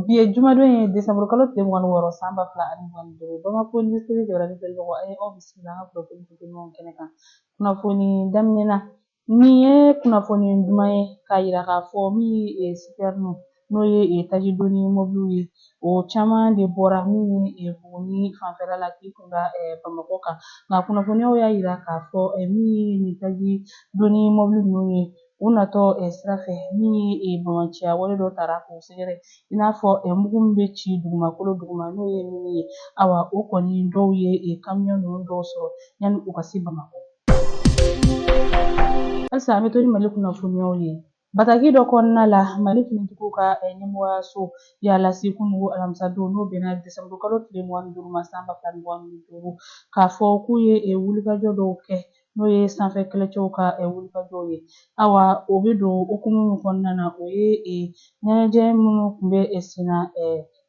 Bi ye jumadon ye, desanburu kalo tile 26, san 2025. Bamako News TV jabaranin filɛbagaw, a ye aw bisimila an ka kunnafoni telimanw kɛnɛ kan. Kunnafoni daminɛ na, nin ye kunnafoni duman ye k'a yira k'a fɔ min ye citerne, n'o ye taji doni mɔbiliw ye, o caman de bɔra min ye Buguni fanfɛla la k'i kun da Bamakɔ kan. Nka kunnafoniyaw y'a yira k'a fɔ min ye nin taji doni mɔbili ninnu ye, u natɔ sira fɛ, min ye banbaanciya wale dɔ tara k'u sɛgɛrɛ, i n'a fɔ mugu min bɛ ci dugumakolo duguma, n'o ye mine ye. Awa, o kɔni dɔw ye kamiyɔn ninnu dɔw sɔrɔ yanni u ka se Bamakɔ. Halisa an bɛ to ni Mali kunnafoniyaw ye. Bataki dɔ kɔnɔna la, Mali finitigiw ka ɲɛmɔgɔyaso y'a lase kununko alamisa don, n'o bɛnna desanburu kalo tile 25 ma, san 2025, k'a fɔ k'u ye wulikajɔ dɔw kɛ, n'o ye sanfɛ kɛlɛcɛw ka wulikajɔw ye. Awa, o bɛ don hukumu min kɔnɔna na, o ye ɲɛnajɛ minnu tun bɛ senna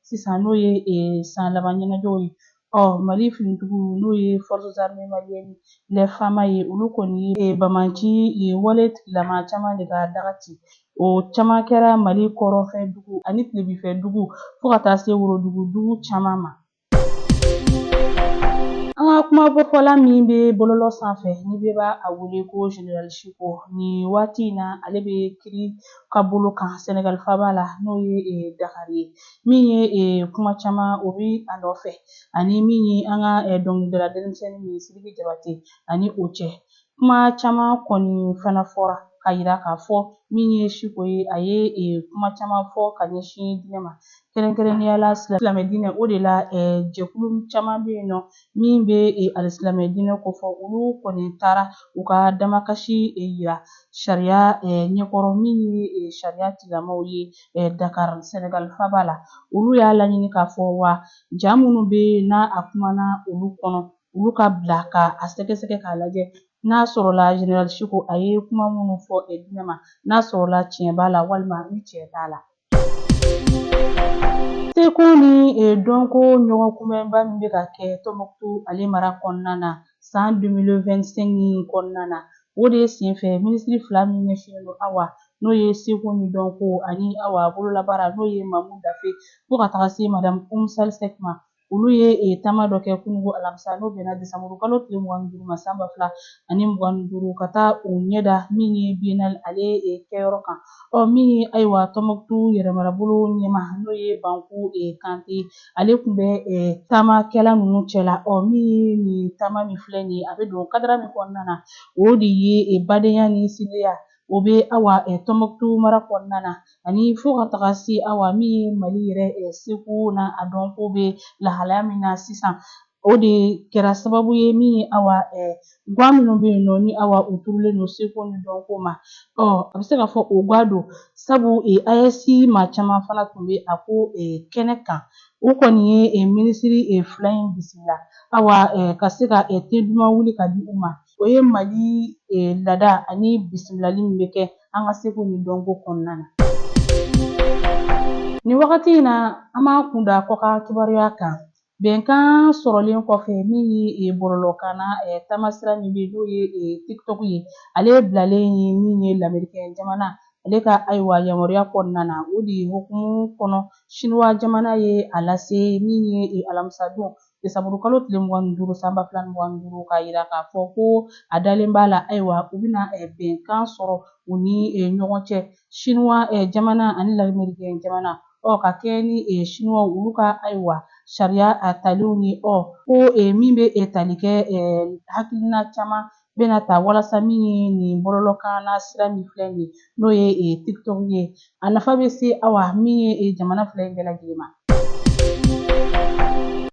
sisan, n'o ye san laban ɲɛnajɛw ye. Ɔ Mali finitigiw, n'o ye Forces armées maliennes, les FAMa ye, olu kɔni ye banbaanci wale tigilama caman de ka daga ci. O caman kɛra Mali kɔrɔnfɛ dugu ani tilebinfɛ dugu, fo ka taa se worodugu dugu caman ma. An ka kumabɔfɔla min bɛ bɔlɔlɔ sanfɛ, ni bɛɛ b'a a wele ko Général Chiko, nin waati in na ale bɛ kiri ka bolo kan Senegal faaba la, n'o ye Dakar ye. Min ye kuma caman o bɛ a nɔfɛ, ani min ye an ka dɔnkilidala denmisɛnnin min Sidiki Jabate ani o cɛ, kuma caman kɔni fana fɔra ka yira k'a fɔ min ye Chiko ye, a ye kuma caman fɔ ka ɲɛsin diinɛ ma, kɛrɛnkɛrɛnnenya la silamɛ diinɛ. O de la jɛkulu caman bɛ yen nɔ min bɛ alisilamɛ diinɛ kofɔ, olu kɔni taara u ka damakasi yira sariya ɲɛkɔrɔ, min ye sariya tigilamaw ye Dakar, Senegal faaba la. Olu y'a laɲini k'a fɔ wa ja minnu bɛ yen n'a a kumana olu kɔnɔ, olu ka bila ka a sɛgɛsɛgɛ k'a lajɛ n'a sɔrɔla Général Chiko a ye kuma minnu fɔ diinɛ ma, n'a sɔrɔla tiɲɛ b'a la walima ni tiɲɛ t'a la. Seko ni dɔnko ɲɔgɔn kunbɛnba min bɛ ka kɛ Tɔnbukutu ale mara kɔnɔna na san 2025 in kɔnɔna na, o de senfɛ minisiri fila min ɲɛsinnen don awa n'o ye seko ni dɔnko ani awa bololabaara, n'o ye Mamu Dafe, fo ka taga se Madame Oumou Sall Seck ma, olu ye taama dɔ kɛ kununko alamisa, n'o bɛnna desanburu kalo tile 25 ma, san 2025, ka taa u ɲɛda min ye biennale ale kɛyɔrɔ kan. Ɔ min ye ayiwa Tɔnbukutu yɛrɛmarabolo ɲɛmaa, n'o ye Banku Kante, ale tun bɛ taamakɛla ninnu cɛla. Ɔ min ye nin taama min filɛ nin ye, a bɛ don kadara min kɔnɔna na, o de ye badenya ni sindiya o bɛ awa Tɔnbukutu mara kɔnɔna na, ani fo ka taga se awa min ye Mali yɛrɛ seko n'a a dɔnko bɛ lahalaya min na sisan. O de kɛra sababu ye min ye awa gwa minnu bɛ yen nɔ ni awa u turulen don seko ni dɔnko ma. Ɔ a bɛ se k'a fɔ o gwa don, sabu AES maa caman fana tun bɛ a ko kɛnɛ kan. U kɔni ye minisiri fila in bisimila, awa ka se ka te duman wuli ka di u ma. O ye Mali laada ani bisimilali min bɛ kɛ an ka seko ni dɔnko kɔnɔna na. Nin wagati in na, an b'an kun da kɔkan kibaruya kan. Bɛnkan sɔrɔlen kɔfɛ min ye bɔlɔlɔkanna taamasira min bɛ yen, n'o ye TikTok ye, ale bilalen ye min ye Lamerikɛn jamana ale ka ayiwa yamaruya kɔnɔna na, o de hukumu kɔnɔ Sinuwa jamana ye a lase min ye alamisa don desanburu kalo tile 25, san 2025, k'a yira k'a fɔ ko a dalen b'a la ayiwa u bɛna bɛnkan sɔrɔ u ni ɲɔgɔn cɛ, Sinuwa jamana ani Lamerikɛn jamana. Ɔ ka kɛ ni Sinuwa olu ka ayiwa sariya a talenw ye, ɔ ko min bɛ tali kɛ hakilina caman bɛna ta walasa min ye nin bɔlɔlɔkanna sira min filɛ nin ye, n'o ye TikTok ye, a nafa bɛ se awa min ye jamana fila in bɛɛ lajɛlen ma.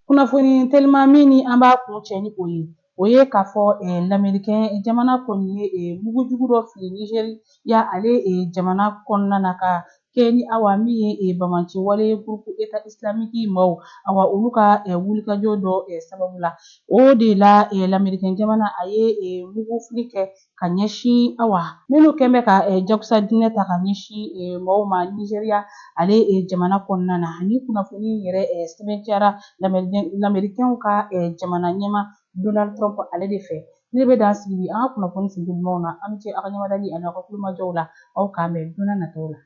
Kunnafoni teliman min ni an b'a kuncɛ ni o ye, o ye k'a fɔ Lamerikɛn jamana kɔni ye mugujugu dɔ fili Nizeriya ale jamana kɔnɔna na, ka kɛ ni awa min ye banbaanci wale groupe État islamique maaw, awa olu ka wulikajɔ dɔ sababu la. O de la Lamerikɛn jamana a ye mugufili kɛ ka ɲɛsin awa minnu kɛn bɛ ka jakusa diinɛ ta ka ɲɛsin maaw ma Nizeriya ale jamana kɔnɔna na. Ni kunnafoni yɛrɛ sɛbɛntiyara Lamerikɛnw ka jamana ɲɛmaa Donald Trump ale de fɛ. Ne bɛ dan sigi an ka kunnafoni sigi na. An ce aw ka ɲamadali ani aw ka kulomajɔw la. Aw k'an bɛn don nataw la.